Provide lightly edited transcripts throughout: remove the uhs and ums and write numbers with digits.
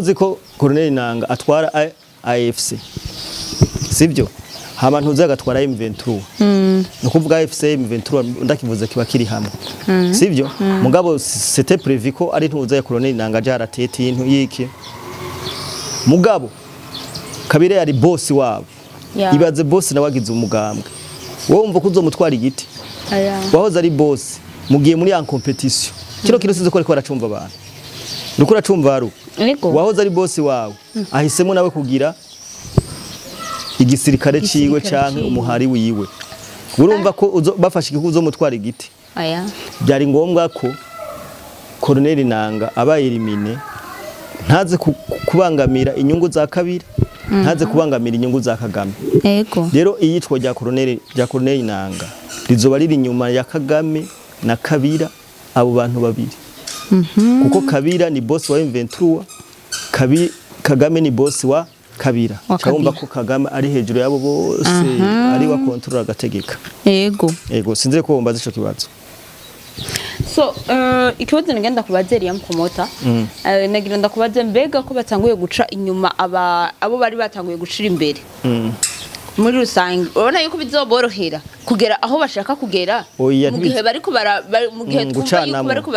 Uzi ko Colonel Nanga atwara AFC, sibyo? Hama ntuzi agatwara M23. Ni ukuvuga AFC M23 ndakivuze kiba kiri hamwe, sibyo? Mugabo c'était prévu ko ari ntuza ya Colonel Nanga aja aratete intu yiki, mugabo Kabire yari boss wabo. Ibaze boss nawe agize umugambwe, wowe wumva ko uzomutwara igiti? Aya. Wahoze ari boss, mugiye muri en compétition. Kino kintu size ko ariko baracumva abantu, uriko uracumva haru? Ego. Wahoze ari boss wawe ahisemo nawe kugira igisirikare ciwe Igisirikare canke ciwe. umuhari wiwe. Urumva ko bafashe igihugu uzomutwara igiti? Aya. Byari ngombwa ko Colonel Nanga aba éliminé, ntaze kubangamira inyungu za Kabiri, ntaze kubangamira inyungu za Kagame. Rero iyicwa rya Colonel Nanga rizoba riri inyuma ya Kagame na Kabira, abo bantu babiri, kuko Kabira ni boss wa M23, Kagame ni boss wa Kabira. Wa Cyangwa Kabila. ko Kagame ari hejuru yabo bose, ari wa contrôle, agategeka. Ego, sinzi ko wumbaza ico kibazo. So, ikibazo nagenda kubaza Liam Promoter. Nagira ndakubaze, mbega ko batanguye guca inyuma aba abo bari batanguye gucira imbere. Muri rusange urabona yuko bizoborohera kugera aho bashaka kugera Oya, mu gihe bariko mu gihe twumva yuko gucanamo. bariko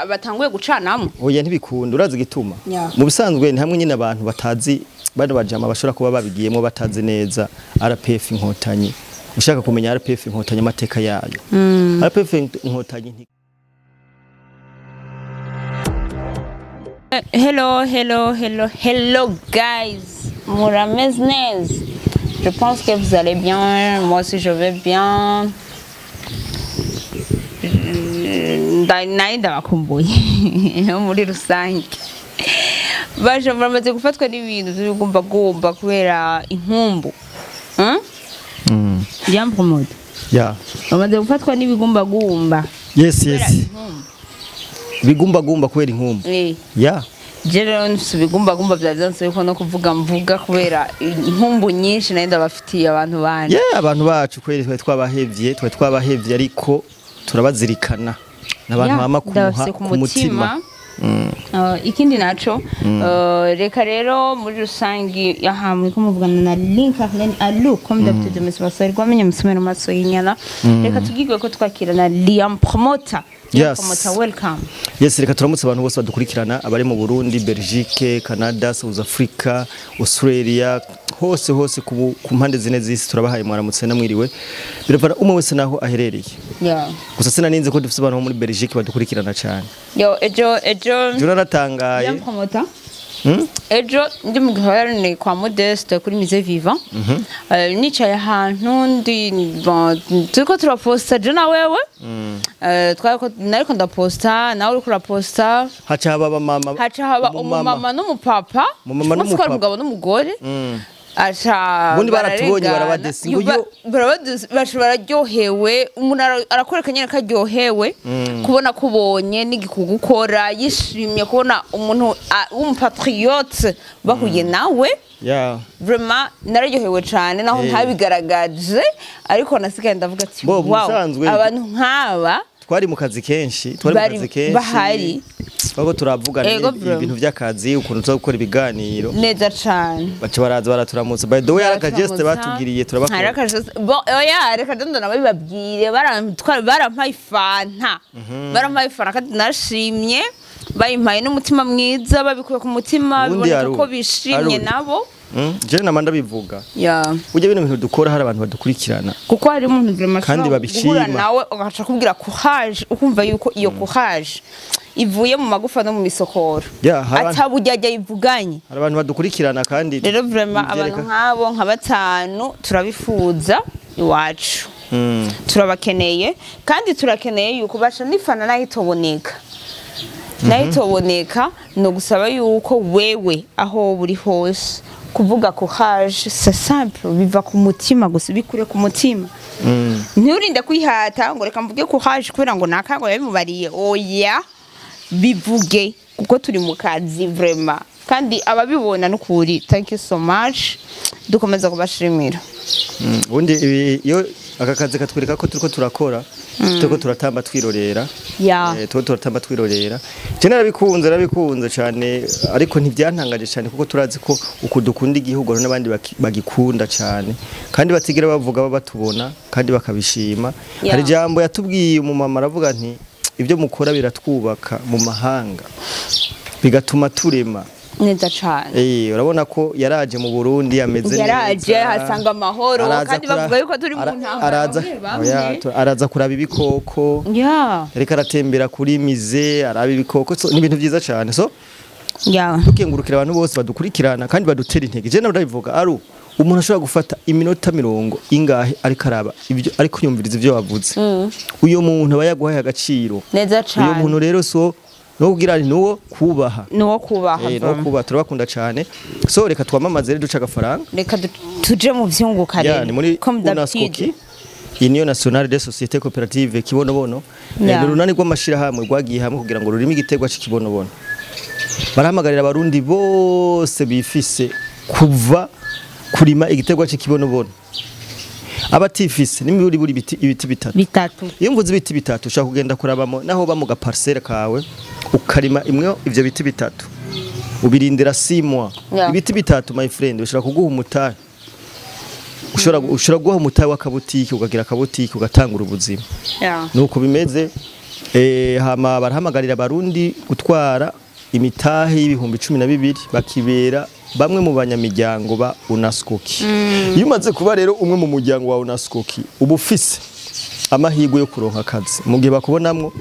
batanguye gucanamo? Oya, ntibikunda. Urazi igituma? Mu bisanzwe ni hamwe nyine abantu batazi, bano bajama bashobora kuba babigiyemo batazi neza RPF Inkotanyi. Ushaka kumenya RPF Inkotanyi, amateka yayo, RPF Inkotanyi Hello, hello, hello, hello guys. Murameze neza? Je pense que vous allez bien. Moi aussi je vais bien. Naye ndabakumbuye muri rusange. Baje baramaze gufatwa n'ibintu by'ibigumbagumba kubera inkumbu. Bien promote. Ya. Bamaze gufatwa n'ibigumbagumba. Yes. Inkumbu. Bigumbagumba kubera inkumbu. Ya. Je rero nfise ibigumbagumba vya vyanse yuko no kuvuga mvuga kubera inkumbu nyinshi nayo ndabafitiye abantu banje. Yeah, abantu bacu kweri twari twabahevye ariko turabazirikana, n'abantu bama kumuha Ndabafise ku mutima. Ikindi naco, reka rero muri rusangi aha muriko muvugana na Link Arlene Alou, comme d'habitude monsieur Basari rwamenye musomero maso y'inyana. Reka tugirwe ko twakira na Liam Promoter. Liam Promoter, welcome. Yes, reka turamutse abantu bose badukurikirana, abari mu Burundi, Belgique, Canada, South Africa, Australia, hose hose ku mpande zine z'isi. Turabahaye mwaramutse namwiriwe, biravana umwe wese naho aherereye. Gusa sinaninze ko dufite abantu bo muri Belgique badukurikirana cyane. Yo, ejo ejo Jura naratangaye. Liam Promoter. Ejo ndi mu gihorane kwa Modeste kuri Musée Vivant. Nicaye ahantu ndi, bon, turiko turaposta je na wewe. Twariko, nariko ndaposta, nawe uriko uraposta. Haca haba abamama. Haca haba umumama n'umupapa. Umumama Je pense ko ari n'umupapa. umugabo n'umugore. Aca Ubundi baratubonye, bararengana. barabadesi ngo Yuba- yo. Barabadesi, baca bararyohewe. Umuntu arakwereka nyine ko aryohewe kubona kubonye n'igikugukora ukora, yishimye kubona umuntu w'umupatriote bahuye nawe. Vraiment nararyohewe cane naho ntabigaragaje, ariko nasigaye ndavuga ati Bo, mu wow, bisanzwe abantu nk'aba twari mu kazi kenshi, twari mu bari kazi kenshi bahari. Twaba turavugana Ego, bro. ibintu by'akazi, ukuntu tuza gukora ibiganiro. Neza cane. Baca baraza baraturamutsa. By the way, hari akageste batugiriye, Hari turabakunda. akageste. Bon, oya, reka ndo nabibabwire. Barampaye ifanta, barampaye ifanta kandi nashimye, bayimpaye n'umutima mwiza, babikuye ku mutima. Ubundi Biboneka ko bishimye nabo. Je nama ndabivuga, burya bino bintu dukora hari abantu badukurikirana. Kuko hari umuntu vraiment Kandi ashobora babishima. guhura nawe ugaca kubwira courage, ukumva yuko iyo courage ivuye mu magufa no mu misokoro, Ya, hari atabujyajya yivuganye. Hari abantu badukurikirana kandi Rero vraiment abantu nk'abo nka batanu turabifuza iwacu. Turabakeneye kandi turakeneye yuko basha n'ifana nayo itoboneka, nayo itoboneka. Ni ugusaba yuko wewe aho buri hose kuvuga courage, c'est simple, biva ku mutima gusa, bikure ku mutima. Nturinde kwihata ngo reka mvuge courage kubera ngo naka ngo yabimubariye. Oya, bivuge kuko turi mu kazi vraiment, kandi ababibona n'ukuri, thank you so much, dukomeza kubashimira. Ubundi iyo aka kazi katwereka ko turiko turakora. Tuko turatamba twirorera. Tuko turatamba twirorera. Je narabikunze cyane, ariko ntivyantangaje cyane kuko turazi ko ukudukunda igihugu n'abandi bagikunda cyane kandi batigira bavuga batubona kandi bakabishima. Hari jambo yatubwiye umumama aravuga nti ibyo mukora biratwubaka mu mahanga bigatuma turema neza cyane. Urabona ko yaraje mu Burundi ameze neza, yaraje hasanga amahoro kandi bavuga yuko turi mu ntambara. Araza kuraba ibikoko, ariko aratembera kuri mize araba ibikoko, so ni ibintu byiza cyane. So tukengurukira abantu bose badukurikirana kandi badutera intege. Je ndabivuga ari umuntu ashobora gufata iminota mirongo ingahe ariko araba ibyo ariko yumviriza ibyo wavuze, uyo muntu aba yaguhaye agaciro neza cyane. Uyo muntu rero so no kugira ni kubaha, nuwo kubaha, no kubaha, turabakunda cyane. So reka twamamaze rero duca agafaranga, reka tuje mu vyunguka rero. Ni muri UNASCOKI, Union Nationale des Sociétés Coopératives Kibonobono. Ni urunani rw'amashira hamwe rwagiye hamwe kugira ngo rurime igiterwa c'ikibonobono. Barahamagarira abarundi bose bifise kuva kurima igiterwa c'ikibonobono. Abatifise nimiburi buri ibiti bitatu. Iyo mvuze ibiti bitatu ushaka kugenda kurabamo naho ba mu ga parcelle kawe ukarima imwe ivyo biti bitatu ubirindira 6 mois. Ibiti bitatu my friend ushobora kuguha umutahe, ushobora guha umutahe w'akabutiki ukagira akabutiki ugatangura ubuzima. Nuko bimeze. Hama barahamagarira abarundi gutwara imitahe y'ibihumbi 12 bakibera bamwe mu banyamiryango ba UNASCOKI. Iyo umaze kuba rero umwe mu muryango wa UNASCOKI uba ufise amahirwe yo kuronka akazi mu gihe bakubonamwo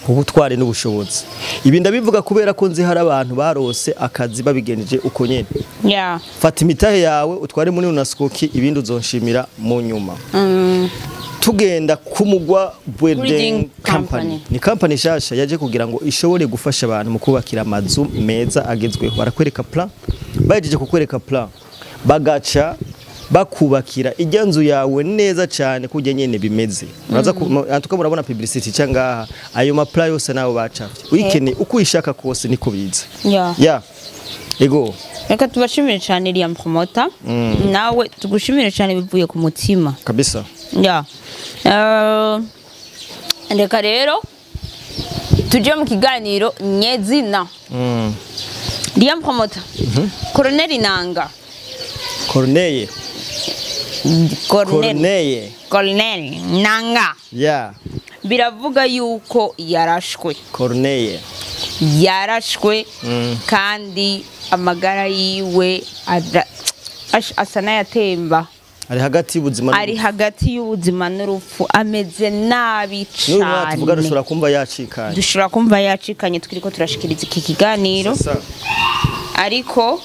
ubutware n'ubushobozi. Ibi ndabivuga kubera ko nzi hari abantu barose akazi babigenjeje uko nyene. Fata imitahe yawe utware muri UNASCOKI ibindi uzonshimira mu nyuma. Tugenda kumugwa Building Company. Ni company shasha yaje kugira ngo ishobore gufasha abantu mu kubakira amazu meza agezweho. Barakwereka plan, bajeje kukwereka plan bagaca bakubakira ijya nzu yawe neza cyane kujya nyene bimeze. Uraza antuka murabona publicity cyanga ayo ma plan yose nawo bacafye. Uyikene uko uyishaka kose niko biza. Ego. Reka tubashimire cyane Liam Promoter. Nawe tugushimire cyane bivuye ku mutima. Kabisa. Reka rero tuje mu kiganiro nyezina. Liam Promoter. Colonel Nanga. Corneille. Colonel Nanga. Biravuga yuko yarashwe. Corneille. Yarashwe kandi amagara yiwe asa n'ayatemba. Ari hagati y'ubuzima, ari hagati y'ubuzima n'urupfu, ameze nabi cyane. Tuvuga dushobora kumva yacikanye. Dushobora kumva yacikanye tukiriko turashikiriza iki kiganiro. Ariko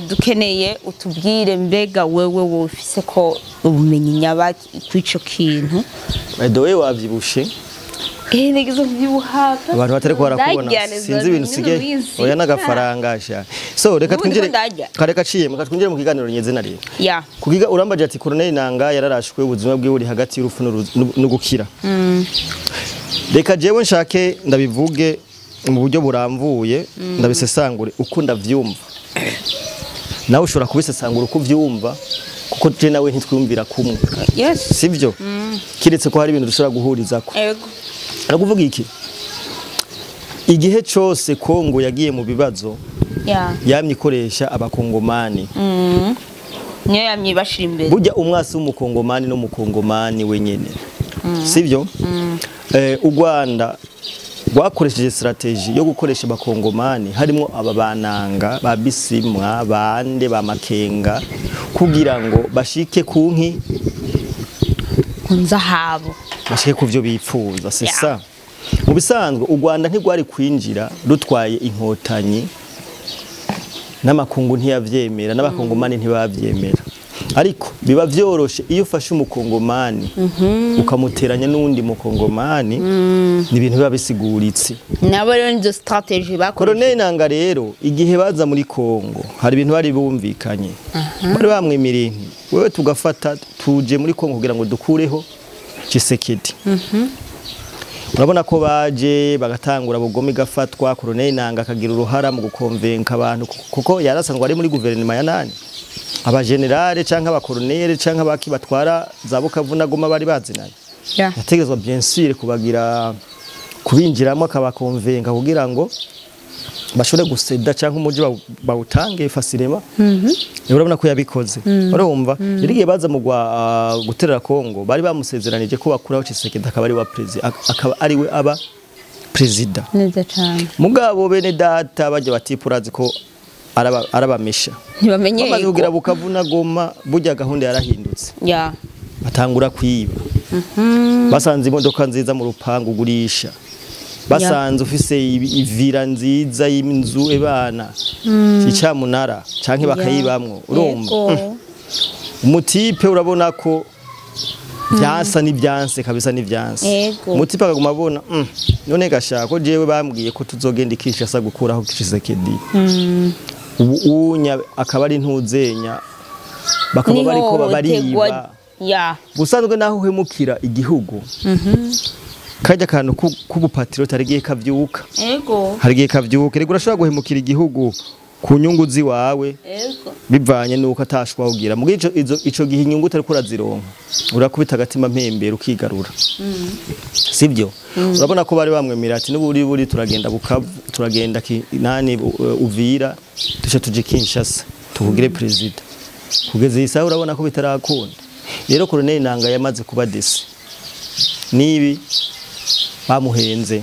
dukeneye utubwire mbega wewe wofise ko ubumenyi nyabaki kwico kintu. By the way wavyibushe. Nigeze kuvyibuha. Abantu batari ko barakubona sinzi ibintu sige oya nagafaranga sha. So reka twinjire kareka ciye muka twinjire mu kiganiro nyezina rero. Kugiga urambaje ati Colonel Nanga yararashwe ubuzima bwiwe buri hagati y'urupfu no gukira. Reka jewe nshake ndabivuge mu buryo buramvuye ndabisesangure uko ndavyumva. Nawe ushobora kubisesangura uko uvyumva kuko je nawe ntitwumvira kumwe. Sivyo? Kiretse ko hari ibintu dushobora guhurizako. Yego. Arakuvuga iki? Igihe cyose Kongo yagiye mu bibazo yamye ikoresha abakongomani. Niyo yamye bashira imbere. Burya umwasi w'umukongomani no mukongomani wenyene. Sivyo? U Rwanda rwakoresheje strategy yo gukoresha abakongomani harimo aba bananga ba Bisimwa bande ba Makenga kugira ngo bashike ku nki kunzahabo bashike kuvyo bipfuza. C'est ça. Mu bisanzwe u Rwanda ntigwari kwinjira rutwaye inkotanyi n'amakungu ntiyavyemera n'abakongomani ntibavyemera. Ariko biba vyoroshe iyo ufashe umukongomani ukamuteranya n'undi mukongomani ni ibintu biba bisiguritse. Nabo rero nizo strategy bakoresheje. Colonel Nanga rero igihe baza muri Kongo hari ibintu bari bumvikanye. Bari bamwemereye nti wewe tugafata tuje muri Kongo kugira ngo dukureho Tshisekedi. Urabona ko baje bagatangura bugome gafatwa Colonel Nanga akagira uruhara mu gukonvenka abantu kuko yarasanzwe ari muri guverinoma ya nani aba generale canke aba colonel canke abaki batwara za Bukavu na Goma bari bazinanye. Yategerezwa bien sûr kubagira kubinjiramo akabakonvenga kugira ngo bashobore guseda cyangwa umuji bawutange facilement. Urabona ko yabikoze. Urumva yarigiye baza mu guterera Kongo bari bamusezeranije ko bakuraho Tshisekedi akaba ari wa president, akaba ari we aba president. Neza cyane. Mugabo bene data bajya batipurazi ko arabamesha. Ntibamenye bamaze kugira Bukavu na Goma burya gahunda yarahindutse. Batangura kwiba. Basanze imodoka nziza mu rupangu ugurisha. Basanze ufise ivira nziza y'inzu ebana. Icamunara canke bakayibamwo. Urumva. Umutipe urabona ko byansa n'ibyanse kabisa n'ibyanse. Umutipe akaguma abona none gashaka ko jewe bambwiye ko tuzogenda Kinshasa gukuraho Tshisekedi. Ubu unya akaba ari ntuzenya bakaba bariko babariba. Busanzwe naho uhemukira igihugu. Kajya kantu k'ubupatiro tarigiye kavyuka. Harigiye kavyuka. Rego urashobora guhemukira igihugu ku nyungu ziwawe. Bivanye nuko atashwa ugira. Mugihe ico gihe inyungu utari kurazironka. Urakubita agatima mpembero ukigarura. Sibyo? Urabona ko bari bamwemera ati n'uburi buri turagenda Bukavu, turagenda nani Uvira, duce tuje Kinshasa, tukugire president. Kugeza iyi saha urabona ko bitarakunda. Rero Colonel Nanga yamaze kuba desi. Nibi bamuhenze.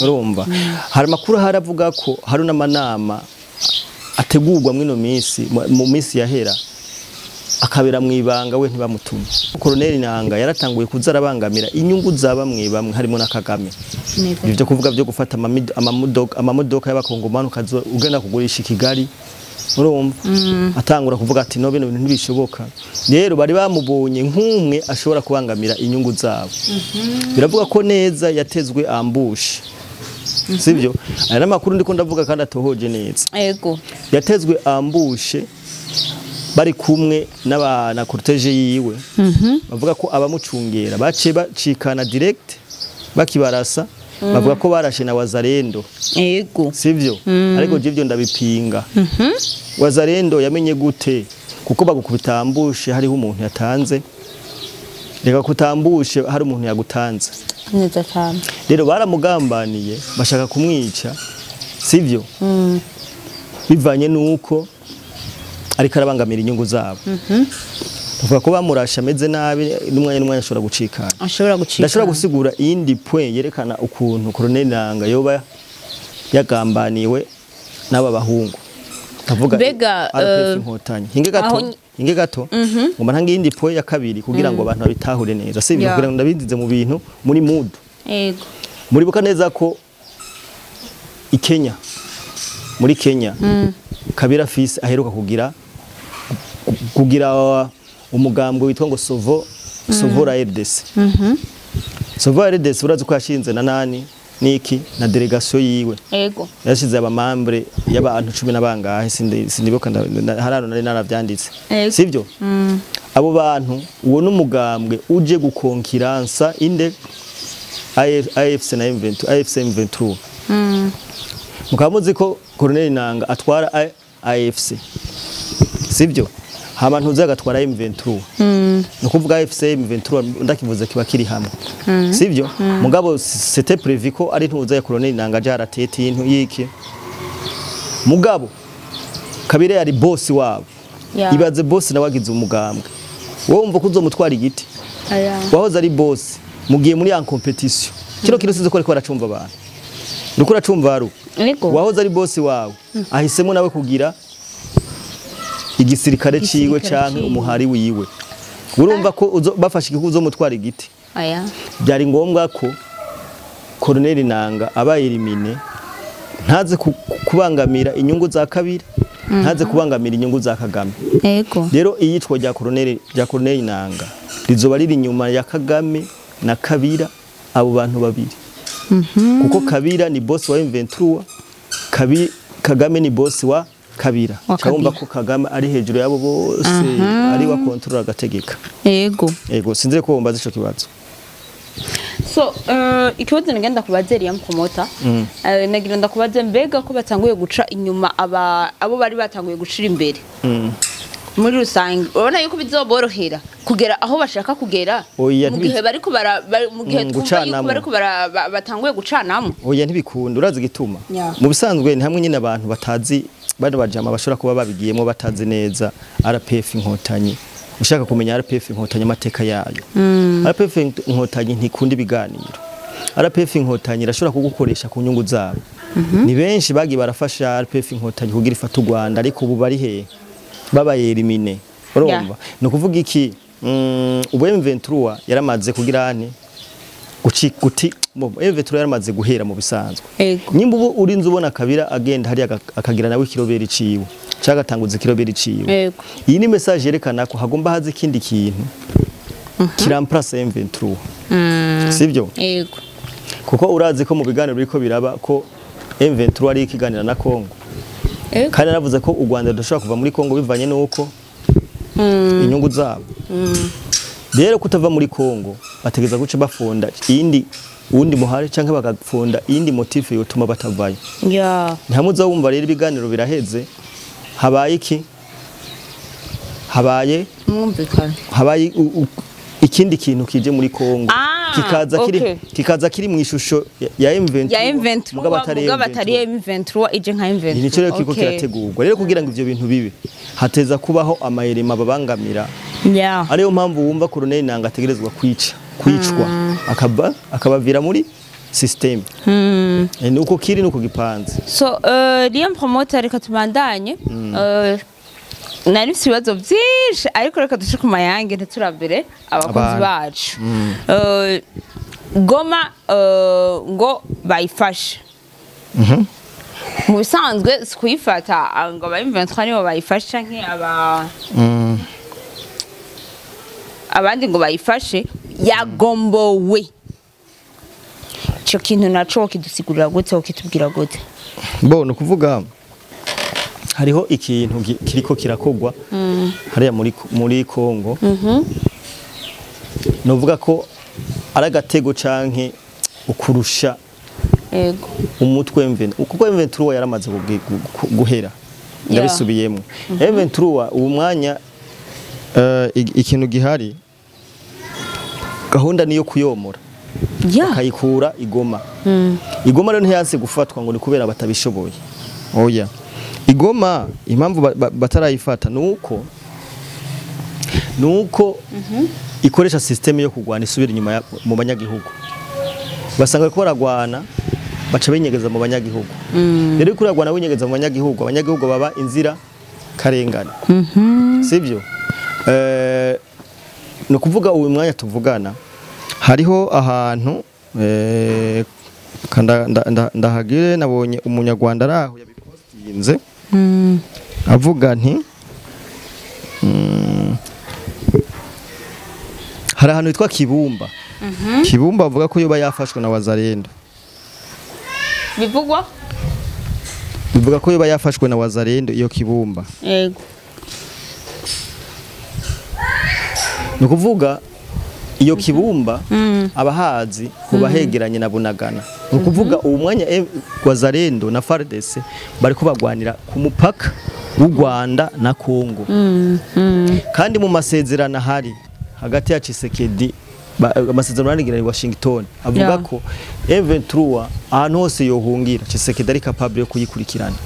Urumva hari makuru haravuga ko hari n'amanama ategurwa mwino minsi mu minsi yahera akabera mwibanga we ntibamutume. Colonel Nanga yaratanguye kuzarabangamira inyungu zaba mwibamwe harimo na Kagame. Ibyo kuvuga byo gufata amamodoka y'abakongomani ugenda kugurisha Kigali. Urumva atangura kuvuga ati no bino bintu ntibishoboka. Rero bari bamubonye nk'umwe ashobora kubangamira inyungu zabo. Biravuga ko neza yatezwe ambush. Sibyo? Aya namakuru ndiko ndavuga kandi atohoje neza. Yego. Yatezwe ambush bari kumwe n'abana cortege yiwe. Bavuga ko abamucungera bace bacikana direct bakibarasa. Bavuga ko barashe na Wazalendo. Yego. Sivyo? Ariko jivyo ndabipinga. Wazalendo yamenye gute? Kuko bagukubitambushe hariho umuntu yatanze. Reka kutambushe hari umuntu yagutanze. Neza cyane. Rero baramugambaniye bashaka kumwica. Sivyo? Bivanye nuko ariko arabangamira inyungu zabo. Bavuga ko bamurasha ameze nabi n'umwanya ashobora gucikana. Ashobora gucikana. Ndashobora gusigura iyindi point yerekana ukuntu Colonel Nanga yoba yagambaniwe n'aba bahungu. Ndavuga mbega RPF Inkotanyi. Hinge gato. Ngomba ntange iyindi point ya kabiri kugira ngo abantu babitahure neza. Si ibintu kugira ngo ndabindize mu bintu muri mood. Yego. Muribuka neza ko i Kenya muri Kenya Kabila fils aheruka kugira umugambwe witwa ngo Sovo la RDC. Sovo la RDC urazi ko yashinze na nani niki na delegation yiwe. Yego. Yashize abamambre y'abantu 10 na bangahe sindibuka harano nari naravyanditse. Sivyo? Abo bantu uwo n'umugambwe uje gukonkiransa inde AFC na M23 AFC M23. Mukamuzi ko Colonel Nanga atwara AFC. Sivyo? Hama ntuze agatwara M23. No kuvuga AFC M23 ndakivuze kiba kiri hamwe. Sivyo? Mugabo c'était prévu ko ari ntuze ya Colonel Nanga jaratete intu yiki. Mugabo Kabire yari boss wabo. Ibaze boss na wagize umugambwe. Wowe umva ko uzomutwara igiti. Wahoze ari boss mugiye muri en competition. Kino kintu size ko ariko aracumva abantu. Nuko uracumva haru. Wahoze ari boss wawe. Ahisemo nawe kugira igisirikare ciwe canke umuhari wiwe. Urumva ko bafashe igihugu uzomutwara igiti. Byari ngombwa ko Colonel Nanga abaye elimine ntaze kubangamira inyungu za Kabila, ntaze kubangamira inyungu za Kagame. Yego. Rero iyitwa rya Colonel Nanga rizoba riri inyuma ya Kagame na Kabila, abo bantu babiri. Kuko Kabila ni boss wa M23, Kagame ni boss wa Kabila. Cyangwa ko Kagame ari hejuru yabo bose, ari wa control agategeka. Yego. Yego, sinzire ko wombaza ico kibazo. So, ikibazo ngenda kubaza ya mkomota. Nagira ndakubaze mbega ko batanguye guca inyuma abo bari batanguye gucira imbere. Muri rusange urabona yuko bizoborohera kugera aho bashaka kugera mu gihe bariko mu gihe twumva yuko bariko batanguye gucanamo. Oya ntibikunda, urazi gituma. Mu bisanzwe ni hamwe nyine abantu batazi bano bajama bashobora kuba babigiyemo batazi neza RPF Inkotanyi. Ushaka kumenya RPF Inkotanyi amateka yayo. RPF Inkotanyi ntikunda ibiganiro. RPF Inkotanyi irashobora kugukoresha ku nyungu zabo. Ni benshi bagiye barafasha RPF Inkotanyi kugira ifata u Rwanda, ariko ubu bari he? Babaye elimine. Urumva? No kuvuga iki, ubu M23 yaramaze kugira ane guti M23 yaramaze guhera mu bisanzwe. Nyimba ubu urinze ubona Kabira agenda hari akagira nawe ikiroberi ciwe, cagatanguza ikiroberi ciwe. Iyi ni message yerekana ko hagomba haza ikindi kintu kiramplace M23. Sivyo? Yego. Kuko urazi ko mu biganiro biriko biraba ko M23 ari ikiganira na Kongo. Kandi naravuze ko u Rwanda rudashobora kuva muri Kongo bivanye nuko inyungu zabo. Rero kutava muri Kongo bategeza guca bafunda iyindi undi muhari canke bagafunda iyindi motif yotuma batavayo. Ntamuza wumva rero ibiganiro biraheze habaye iki? Habaye mwumvikana. Habaye ikindi kintu kije muri Kongo. Kikaza kiri mu ishusho ya M23, ya M23 mugabo atari M23 ije nka M23. Nico rero kiko kirategurwa rero kugira ngo ivyo bintu bibe hateza kubaho amayerema babangamira. Ariyo mpamvu wumva Colonel Nanga ategerezwa kwicwa akabavira muri system. Nuko kiri nuko gipanze. So Liam Promoter, reka tubandanye. Nari mfite ibibazo byinshi ariko reka duce ku mayange ntiturabire abakunzi bacu. Goma ngo bayifashe. Mu bisanzwe si kuyifata ngo aba M23 nibo bayifashe canke aba abandi ngo bayifashe, yagombowe. Ico kintu naco kidusigurira gute, kitubwira gute? Bo no kuvuga hariho ikintu kiriko kirakogwa hariya muri Kongo. Novuga ko ari agatego canke ukurusha yego umutwe M23, kuko M23 yaramaze guhera. Ndabisubiyemo. M23 ubu mwanya ikintu gihari gahunda niyo kuyomora. Akayikura Igoma. Igoma rero ntiyanse gufatwa ngo ni kubera batabishoboye. Oya. Igoma impamvu batarayifata nuko ikoresha system yo kugwana isubira inyuma mu banyagihugu. Basanga ko baragwana baca binyegeza mu banyagihugu. Rero kuragwana winyegeza mu banyagihugu, abanyagihugu baba inzira karengane. Sivyo? No kuvuga uyu mwanya tuvugana hariho ahantu ndahagire nabonye umunyarwanda araho yabipostinze avuga nti hari ahantu hitwa Kibumba. Kibumba avuga ko yoba yafashwe na Wazalendo. Bivugwa? Bivuga ko yoba yafashwe na Wazalendo iyo Kibumba. Yego. Ni kuvuga iyo Kibumba abahazi kubahegeranye na Bunagana. Ni kuvuga uwo mwanya Wazalendo na FARDC bari kubagwanira ku mupaka w'u Rwanda na Kongo. Kandi mu masezerano hari hagati ya Tshisekedi, amasezerano yanigiranye Washington avuga ko M23 ahantu hose yohungira Tshisekedi ari capable yo kuyikurikirana.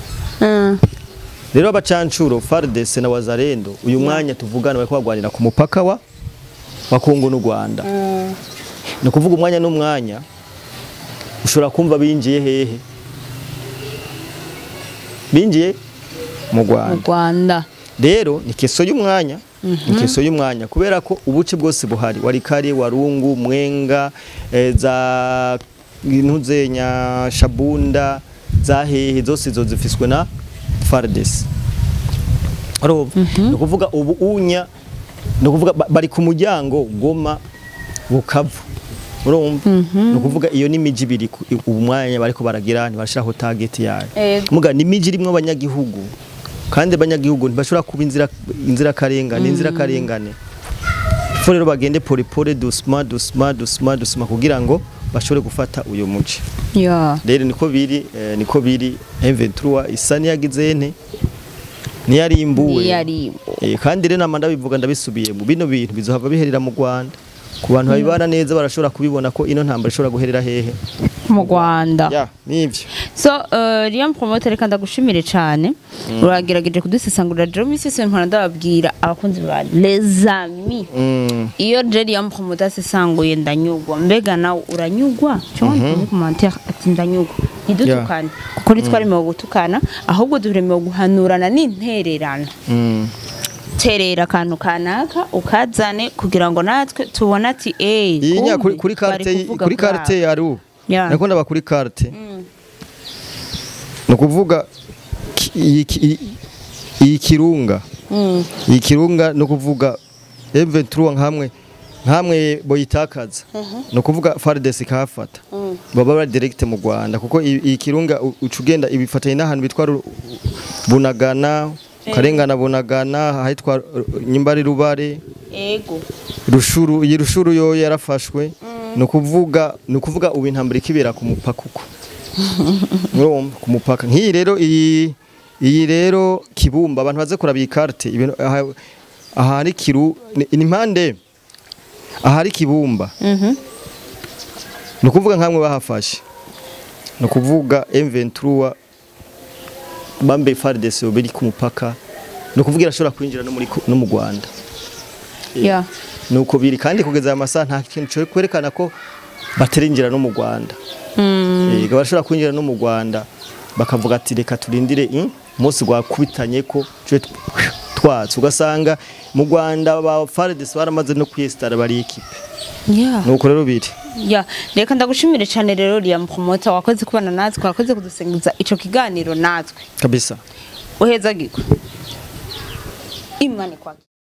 Rero abacancuro FARDC na Wazalendo uyu mwanya tuvugana bari kubagwanira ku mupaka wa Kongo n'u Rwanda. Ni kuvuga umwanya n'umwanya ushobora kumva binjiye hehe? Binjiye mu Rwanda. Rero ni keso y'umwanya, ni keso y'umwanya kubera ko ubuce bwose buhari warikari, warungu, mwenga, za ntuzenya, shabunda, za hehe zose zo zifiswe na FARDC. Ni kuvuga ubu unya, ni kuvuga bari ku muryango Goma Bukavu. Urumva? Ni kuvuga iyo ni miji ibiri ubu mwanya bariko baragira ntibashiraho target yayo. Muga ni miji irimwo abanyagihugu. Kandi abanyagihugu ntibashobora kuba inzira karengane, inzira karengane. Fo rero bagende pole pole doucement doucement doucement doucement kugira ngo bashobore gufata uyo muci. Rero niko biri, niko biri M23 isa niyagize nte Niyarimbuwe. Niyarimbuwe. Kandi rero nama ndabivuga ndabisubiye mu bino bintu bizohava biherera mu Rwanda. Ku bantu babibana neza barashobora kubibona ko ino ntambara ishobora guherera hehe? Mu Rwanda. Ya, nivyo. So Liam Promoter, reka ndagushimire cyane. Uragerageje kudusesangurira. Rero misi yose mpora ndababwira abakunzi ba Les Amis. Iyo je Liam Promoter asesanguye ndanyugwa. Mbega nawe uranyugwa? Cyangwa muri commentaire ati ndanyugwa. Ntidutukane kuko ntitwaremewe gutukana, ahubwo duremewe guhanurana n'intererano. Terera akantu kanaka ukazane kugira ngo natwe tubone ati Iyi nya kuri carte, kuri carte ya ru. Nako ndaba kuri carte. No kuvuga iyi kirunga. Iyi kirunga no kuvuga M23 nkamwe boyitakaza. No kuvuga FARDC kafata. Baba bari direct mu Rwanda kuko iyi kirunga ucugenda ibifatanye n'ahantu bitwa Bunagana, Karengana Bunagana, ahitwa Nyimbari Rubare. Ego. Rushuru, iyi Rushuru yo yarafashwe. No kuvuga ubu intambara ikibera ku mupaka uko. Urumva ku mupaka. Nk'iyi rero iyi rero Kibumba abantu baze kuraba iyi carte ibintu ahari kiru ni impande ahari Kibumba. No kuvuga nkamwe bahafashe. No kuvuga M23 bambe FARDC biri ku mupaka. No kuvuga irashobora kwinjira no muri no mu Rwanda. Yeah. Nuko biri kandi kugeza amasaha nta kintu cyo kwerekana ko baterinjira no mu Rwanda. Yego barashobora kwinjira no mu Rwanda bakavuga ati reka turindire umunsi gwakubitanye ko twatse, ugasanga mu Rwanda ba FARDC baramaze no kwiyestara bari equipe. Yeah. Nuko rero biri. Yeah, reka ndagushimire cyane rero Liam Promoter, wakoze kubana natwe, wakoze kudusenguza ico kiganiro natwe. Kabisa. Uhezagirwe. Imani kwake.